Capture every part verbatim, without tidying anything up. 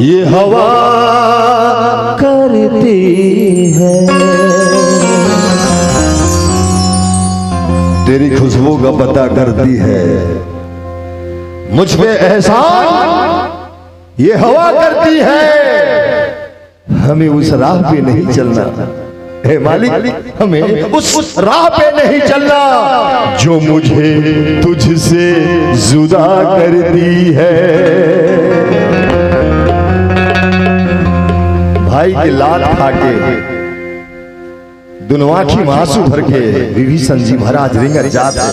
ये हवा करती है, तेरी खुशबू का पता करती है, मुझ पे एहसान ये हवा करती है। हमें उस राह पे नहीं चलना, हे मालिक, हमें उस राह पे नहीं चलना जो मुझे तुझसे जुदा करती है। भाई के लात खा के दुनों आँखी में आंसू भर के विभीषण जी महाराज रेंगत जात हे।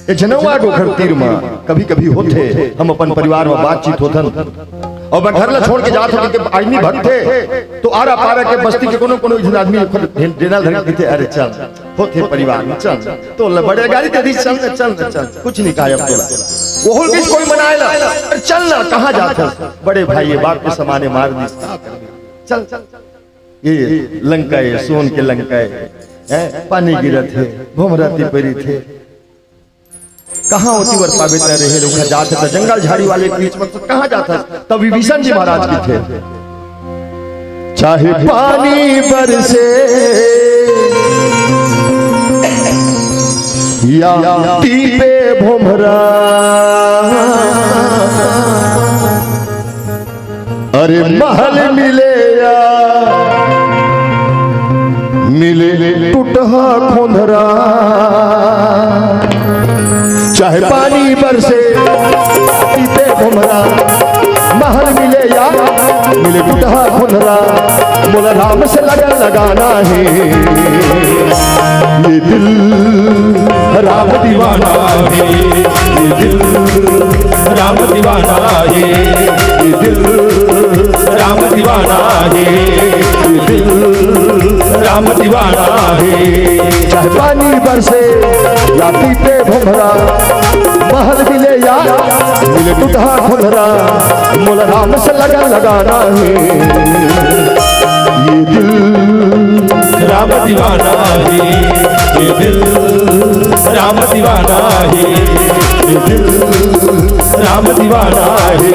ए जनउआ के ओखर तीर म कभी-कभी होथे, हम अपन परिवार म बातचीत होथन, अउ मैं घर ल छोड़ के जात हों, के आदमी भगथे, तो आरा-पारा के बस्ती के कोनो-कोनो झन आदमी ओखर डेना ल धर के कहिथे, "अरे चल, होथे परिवार म, चल, तो ल बड़े गाड़ी दे दी, चल न, चल न, चल, कुछ नहीं कहा अब तोला।" ओहू ल कहिस कोई मनाए ला, "अरे चल न, कहाँ जात हस?" "बड़े भाई, ये बाप के समाने मार दिस, का करबे? चल, चल।" ये लंका ए, सोन के लंका ए, हैं? पानी गिरत हे, भोमरा तिपरित हे। कहाँ ओती बर पाबे त रेहे, रुखा जात हे त जंगल झाड़ी वाले के बीच म, त कहाँ जात हस? तब विभीषण जी महाराज कहिथे, चाहे पानी बरसे या तीपे भोमरा, अरे महल मिले या मिले टुटहा खोंधरा, चाहे पानी बरसे तीपे भोमरा, महल मिले या मिले टुटहा खोंधरा, मोला राम से लगन लगाना हे। ये दिल राम दीवाना हे, ये दिल राम दीवाना हे, ये दिल राम दीवाना हे, ये दिल राम दीवाना हे। चाहे पानी बरसे या तीपे भोमरा, महल मिले या मिले टुटहा खोंधरा, मोला राम से लगन लगाना हे। ये दिल राम दीवाना हे, ये दिल राम दीवाना हे, ये दिल राम दीवाना हे।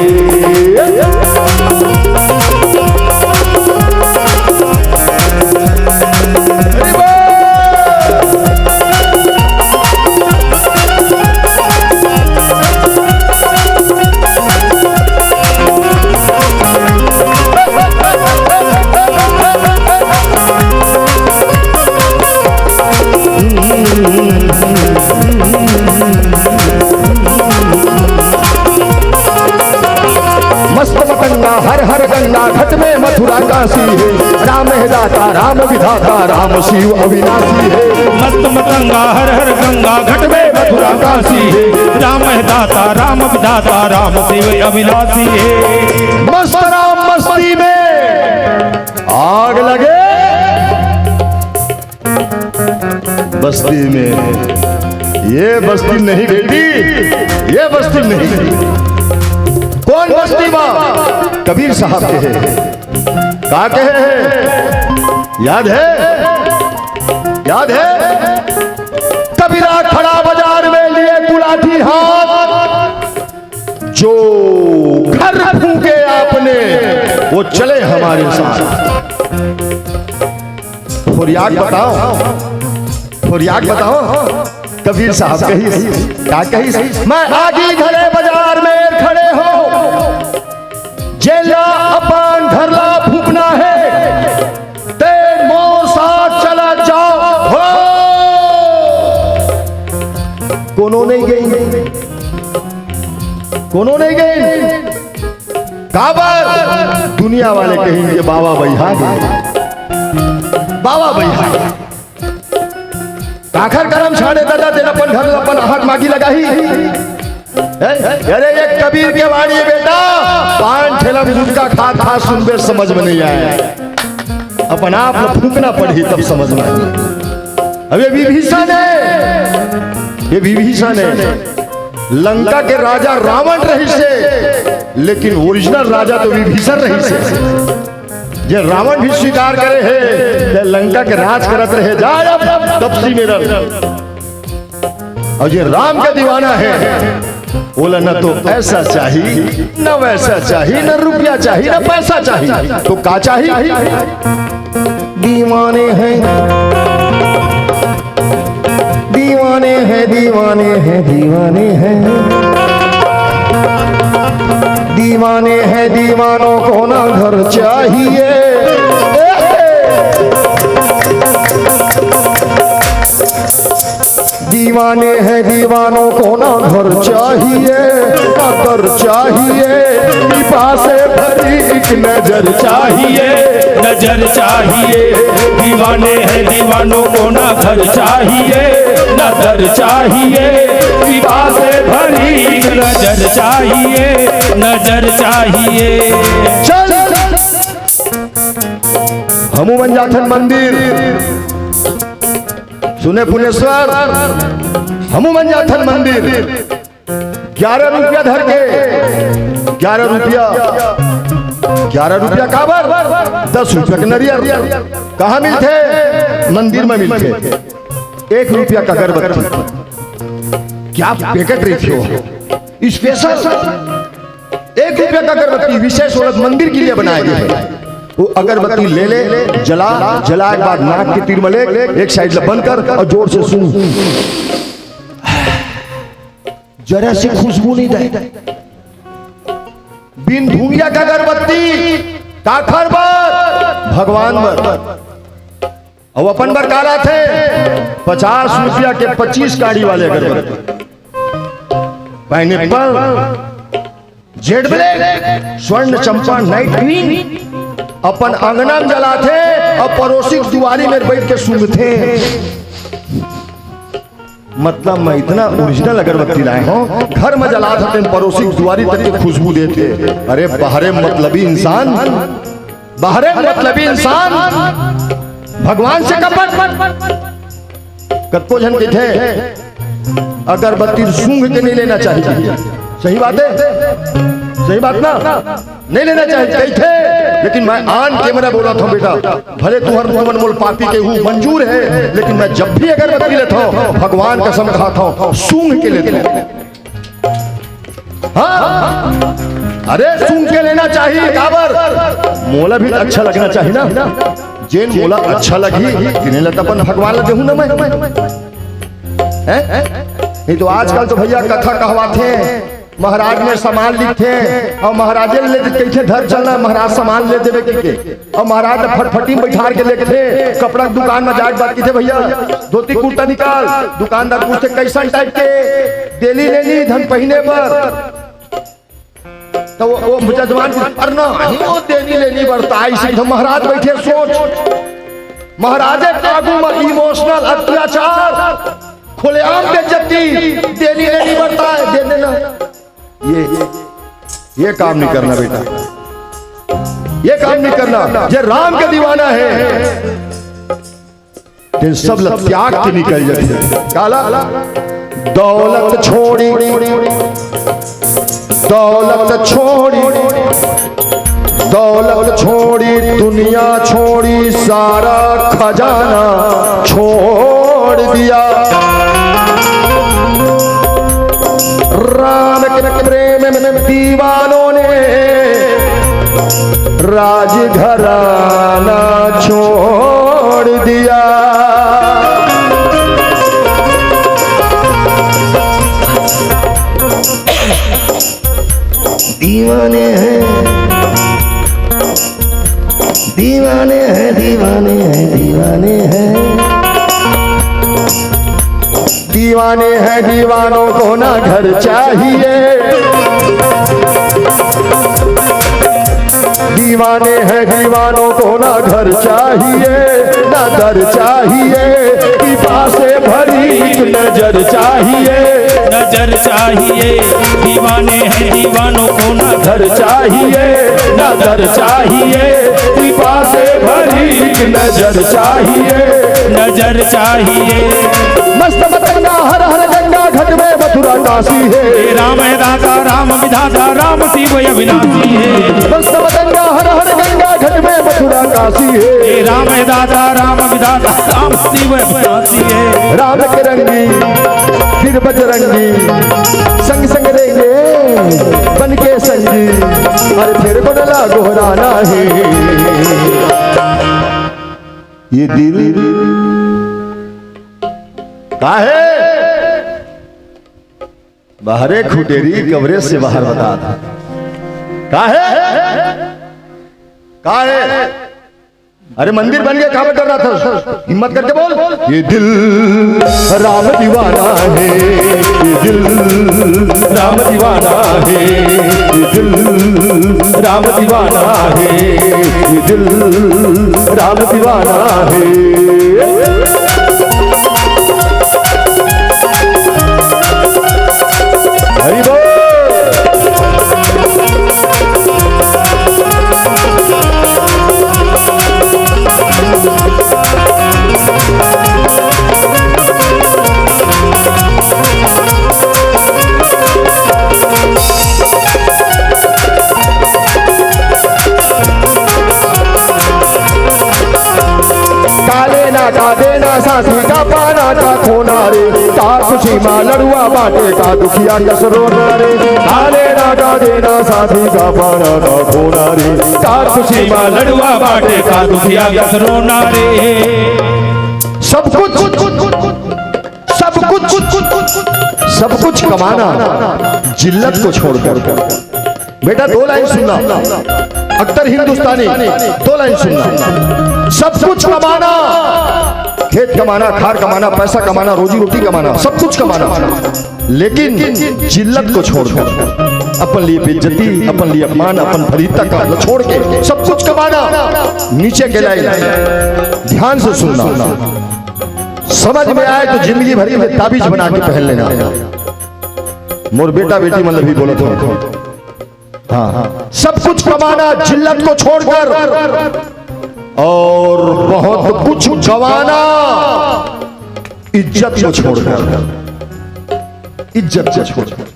मस्त मतंगा हर हर गंगा घट में मथुरा काशी हे। राम हे दाता राम विधाता राम शिव अविनाशी हे। मस्त मतंगा हर हर गंगा घट में मथुरा काशी हे। राम हे दाता राम विधाता राम शिव अविनाशी हे। मस्त राम मस्ती में आग लगे बस्ती में। ये बस्ती नहीं बेटी, ये बस्ती नहीं। कौन बस्ती बा? कबीर साहब कहे हे। का कहे हे? याद हे? याद हे? कबीरा खड़ा बाजार में लिए कुलाठी हाथ, जो घर फूके आपने, वो चले हमारे साथ। फुरियाक बताओ, फुरियाक बताओ, कबीर साहब कहिस, का कहिस? मैं आगी धरे बाजार में खड़े हो, जेला अपान धरला फूकना हे, ते मोर साथ चला जाओ। हो! कोनो नहीं गई, कोनो नहीं गई। काबर? दुनिया वाले कहिन के बाबा बइहा गे, बाबा बइहा गे। काखर करम छाने दादा, तेला अपन घर ल अपन आहक मागी लगाही। ए, अरे ये कबीर के वाणी बेटा, पान ठेला में गुटखा खा खा सुनबे, समझ में नहीं आए। अपन आप ल फूकना पड़ही तब समझ में आए। अब ये विभीषण हे, ये विभीषण हे। लंका के राजा रावण रहिस हे, लेकिन ओरिजिनल राजा तो विभीषण रहिस हे। जे रावण भी स्वीकार करे हे, ते लंका के राज करत रहे, जा अब तपसी में रह। अउ जे राम के दीवाना हे, बोला, न तो ऐसा चाही, न वैसा चाही, न रुपया चाही, न पैसा चाही, तो का चाही? दीवाने हैं, दीवाने हैं, दीवाने हैं, दीवाने हैं, दीवाने हैं, दीवानों को ना घर चाहिए। दीवाने हैं, दीवानों को ना घर चाहिए, ना दर चाहिए, कृपा से भरी एक नजर चाहिए। नजर चाहिए। दीवाने हैं, दीवानों को ना घर चाहिए, ना दर चाहिए, कृपा से भरी एक नजर चाहिए, नजर चाहिए। चल हमू मन जाथन मंदिर, सुने फुलेश्वर, हमू मन जाथन मंदिर। ग्यारह रुपया धर के, ग्यारह रुपया, ग्यारह रुपया काबर? दस रुपया के नरियर। कहाँ मिलथे? मंदिर में मिलथे। एक रुपया का अगरबत्ती, क्या पैकेट रही थी वो, स्पेशल एक रुपया का अगरबत्ती, विशेष औरत मंदिर के लिए बनाए गए हैं। वो अगरबत्ती ले ले, जला, जलाए के बाद नाक के तीर में ले, एक साइड ले बंद कर और जोर से सूंघ। जरा सी खुशबू नहीं दे। बिन धुंगिया का अगरबत्ती काखर बर? भगवान बर। अउ अपन बर का लाथे? पचास रुपया के पच्चीस काड़ी वाले अगरबत्ती। पाइनएप्पल, जेड ब्लैक, स्वर्ण चंपा, नाइट क्वीन। अपन अंगना में जलाथे अउ पड़ोसी के दुआरी में बैठ के सूंघथे। मतलब मैं इतना ओरिजिनल अगरबत्ती लाए हूँ, घर में जलाथे तेन पड़ोसी के दुआरी तक के खुशबू देथे। अरे बाहरे मतलबी इंसान, बाहरे मतलबी इंसान, भगवान से कपट। कतको झन कहिथे अगरबत्ती सूंघ के नहीं लेना चाहिए। सही बात है, सही बात ना, नहीं लेना चाहिए कहिथे। लेकिन मैं आन कैमरा बोलत हूँ बेटा, भले तुहर मुंह मन मोल पापी के हूँ मंजूर है, लेकिन मैं जब भी अगरबत्ती लेता हूँ भगवान कसम खाता हूँ सूंघ के लेता हूँ। हाँ, अरे सूंघ के लेना चाहिए। काबर? मोला भी अच्छा लगना चाहिए ना। जेन मोला अच्छा लगही, तिने ला त अपन भगवान ला देहूं ना मैं। हैं? नहीं तो आजकल तो भैया कथा कहवाथे, महाराज ने सामान लिखथे अउ महाराजे ले कहिथे धर चलना, महाराज सामान ले देवे के। अउ महाराज ला फटफटी में बैठार के लेगथे, कपड़ा के दुकान में जाके बात कहिथे, भैया धोती कुर्ता निकाल। दुकानदार पूछथे कैसन टाइप के, डेली लेनी धन पहिने बर। तो वो, वो जजमान की, अरे ना, ही वो डेली लेनी बर त आइस। तो महाराज बैठे सोच, महाराजे के आगू में इमोशनल अत्याचार, खुलेआम बेइज्जती, डेली लेनी बर त आए, दे देना। ये ये काम नहीं करना बेटा, ये काम नहीं करना। ये राम के दीवाना है, तेन सब ल त्याग के निकल जाथे। काला दौलत छोड़ी, दौलत छोड़ी, दौलत छोड़ी, दुनिया छोड़ी, सारा खजाना छोड़ दिया। राम के प्रेम में दीवानों ने राजघराना छोड़ दिया। दीवाने हैं, दीवाने हैं, दीवाने हैं, दीवाने हैं। दीवाने हैं, दीवानों को ना घर चाहिए। दीवाने हैं, दीवानों को ना घर चाहिए, ना दर चाहिए, कृपा से भरी एक नजर चाहिए। नजर चाहिए। दीवाने हैं, दीवानों को ना घर चाहिए, ना दर चाहिए, कृपा से भरी एक नजर चाहिए। नजर चाहिए। मस्त मतंगा हर हर गंगा घट में मथुरा काशी है। हे राम है दाता, राम विधाता, राम शिव अविनाशी है। मस्त मतंगा हर हर गंगा घट में मथुरा काशी है। हे राम है दाता, राम विधाता, राम शिव अविनाशी है। राम के रंगी फिर बजरंगी, संग संग रेंगे बन के संगी, अरे फेर कोन ला गोहराना हे। ये दिल का हे? बाहरे खुटेरी कवरेज से बाहर बता था। का हे? का हे? अरे मंदिर बन गया, कहाँ पर डर रहा था? हिम्मत करके बोल। ये दिल राम दीवाना है, ये दिल राम दीवाना है, ये दिल राम दीवाना है, ये दिल राम दीवाना है। हरि बोल। काले ना का देना साथी का पाना का खोना रे, का खुशी मा लड़ुआ बाटे का दुखिया कस रोना रे। काले ना का देना साथी का पाना का खोना रे, का खुशी मा लड़ुआ बाटे का दुखिया कस रोना रे। सब कुछ, सब कुछ, सब कुछ कमाना जिल्लत को छोड़कर। बेटा, दो लाइन सुनना, अख्तर हिंदुस्तानी, दो लाइन सुनना। सब कुछ कमाना, खेत कमाना, खार कमाना, पैसा कमाना, रोजी रोटी कमाना, सब कुछ कमाना, लेकिन जिल्लत को छोड़कर, अपन लिए बेइज्जती, अपन लिए अपमान, अपन फलीता का छोड़ के सब कुछ कमाना। नीचे के लाइन ध्यान से सुनना, समझ में आए तो जिंदगी भर के ताबीज बना के पहन लेना। मोर बेटा बेटी मन ल भी बोलत हूँ। हाँ, सब कुछ कमाना जिल्लत को छोड़कर, और बहुत कुछ गंवाना इज्जत को छोड़कर, इज्जत को छोड़कर।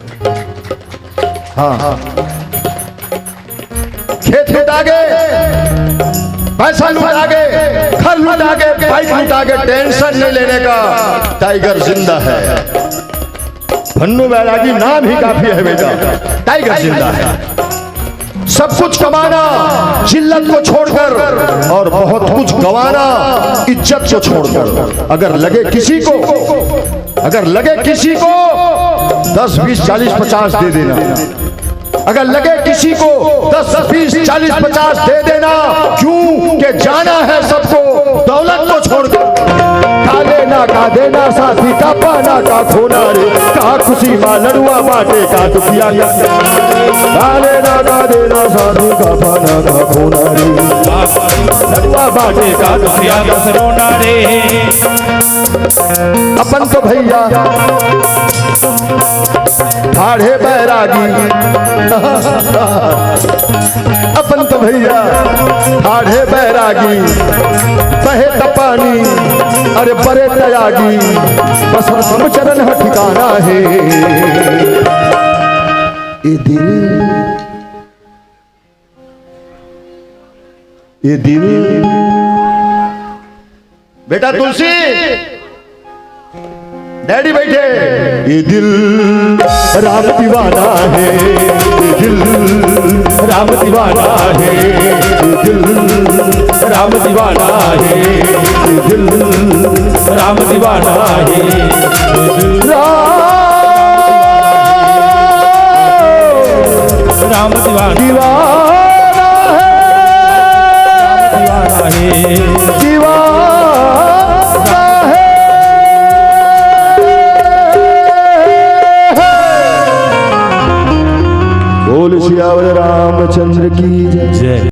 हाँ, खेत लुटा गे, पैसा लुटा गे, घर लुटा गे, बाइक लुटा गे, टेंशन नहीं लेने का, टाइगर जिंदा है। भन्नू बैरागी नाम ही काफी है बेटा, टाइगर जिंदा है। सब कुछ कमाना जिल्लत को छोड़कर, और बहुत कुछ गंवाना इज्जत को छोड़कर। अगर लगे किसी को, अगर लगे किसी को दस, बीस, चालीस, पचास दे देना, अगर लगे किसी को दस, बीस, चालीस, पचास दे देना, क्यों के जाना है सबको दौलत को छोड़कर। काले ना का देना साथी का पाना का खोना रे, का खुशी मा लड़ुआ बाटे का दुखिया का। काले ना का देना साथी का पाना का खोना रे, लड़ुआ बाटे का दुखिया का रोना रे। अपन तो भैया ठाढ़े बैरागी, अपन तो भैया ठाढ़े बैरागी, बहे त पानी, अरे बरे तयागी, बस राम चरण ह ठिकाना है। ये दिल, ये दिल। बेटा तुलसी, डैडी बैठे। ये दिल राम दीवाना है, ये दिल राम दीवाना है, ये दिल राम दीवाना है, ये दिल राम दीवाना है, ये दिल राम राम दीवाना। दीवाना है, दीवाना है, दीवाना है। बोल सियावर रामचंद्र की जय। जय।